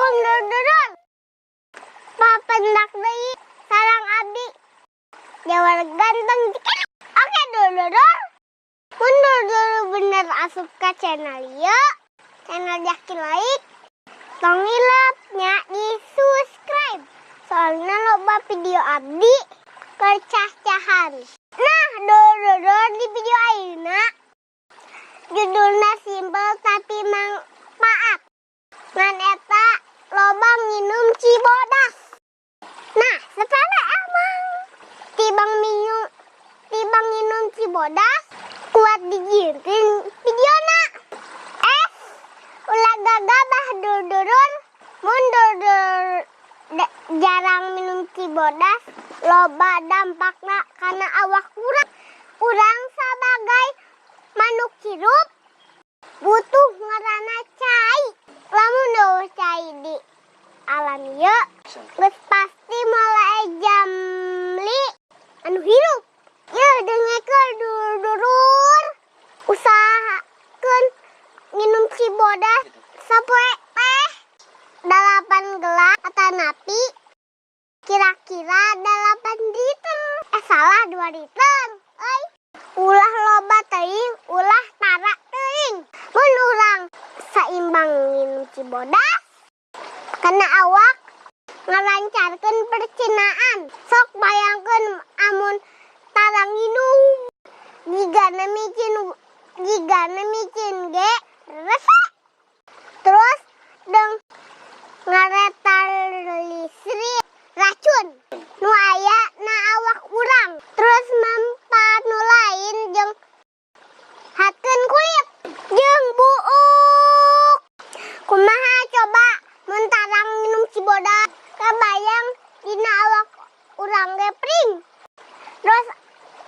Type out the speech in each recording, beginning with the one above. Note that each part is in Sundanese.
Assalamualaikum, dulur. Papendak deui sareng abdi, Jawar Ganteng Dikit. Oke, dulur. Mun dulur bener asup ka channel ieu, channel Jaki Like, tong hilap nya di subscribe. Soalnya loba video abdi kercah-cahan. Nah, dulur, di video ayeuna judulnya simpel tapi manfaat. Ngan eta loba nginum Cibodas. Nah, sepele emang. Tibang minum Cibodas kuat dijieunkeun videona. Eh, ulah gagabah, dulur. Mun dulur jarang minum Cibodas, loba dampakna kana awak urang. Urang sebagai manuk hirup butuh ngaranna cai. Lamun euweuh cai di alam ieu, geus pasti moal jamli anu hirup. Yeuh, dengekeun, dulur. Usahakeun minum Cibodas sapoe teh 8 gelas atanapi kira-kira 8 liter. Eh, salah, 2 liter. Euy. Ulah loba teuing, ulah tara teuing. Mun urang saimbang minum Cibodas, kana awak ngalancarkeun percernaan. Sok bayangkeun amun tara nginum. Jigana micin ge resep. Terus deng ngaretalisir racun nu aya na awak urang. Terus manfaat nu lain jeung hatkeun kulit jeung buuk. Kumaha coba mun tara minum Cibodas? Kabayang dina awak urang ge pring. Terus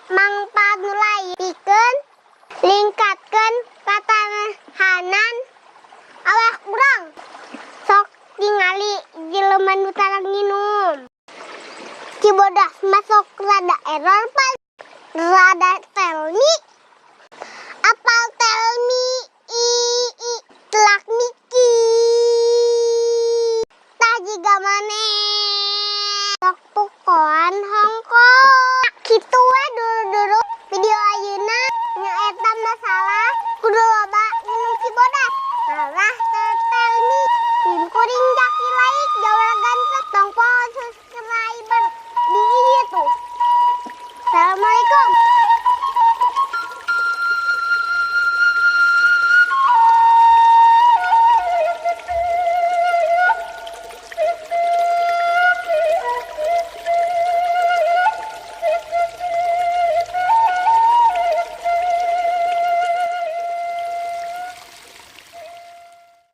mangfaat nu lain pikeun ningkatkeun katahanan awak urang. Sok tingali jelema nu tara nginum Cibodas masuk rada error pan rada.